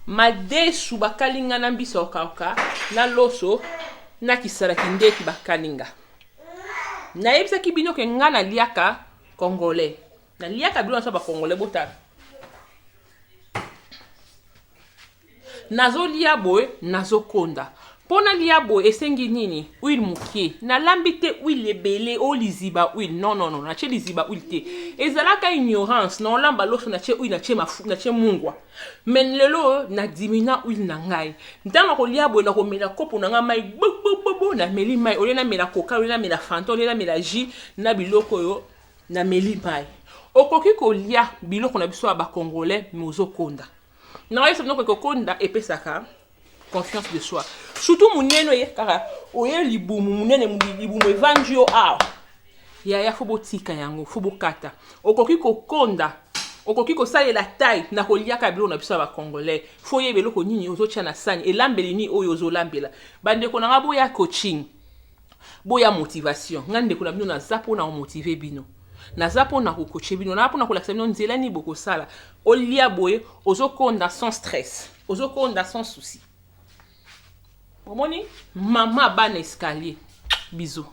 Madesu bakalinga na mbisi ya kokauka na loso na kisala kindeki bakalinga. Nayebisaki bino ke nga naliaka congolais. Naliaka biloko na ba congolais botala. Nazolia boye nazokonda. Mpo nalia boye esengi nini? Huile mokie. Nalambi te huile ebele o liziba huile. Non non non, natie liziba huile te. Ezalaka ignorance, na olamba loso natie huile, natie mafu, natie mungwa. Mais lelo na dimina huile na ngai. Ntango nakolia boye nakomela kopo na ngai mai bobobobo, nameli mai olie namela coca, olie namela fanta, olie namela jus na biloko oyo nameli mai. Okoki kolia biloko na biso ya ba congolais mais ozokonda. Nakoyebisa bino kokonda epesaka confiance de soi. Surtout munene oye kaka oye libumu munene libumu evandi yo awa. Yaya fo botika yango, fo bokata. Okoki kokonda, okoki kosalela taille na koliaka biloko na biso ya ba congolais. Fo oyeba eloko nini ozotia na sani, elambeli nini oyo ozolambela. Bandeko na nga boya coaching. Boya motivation. Nga ndeko na bino naza pona ko motiver bino. Naza pona ko coacher bino. Naza pona kolakisa bino nzela nini bokosala. Olia boye ozokonda sans stress. Ozokonda sans souci. Omoni? Mama bana escalier. Bisous.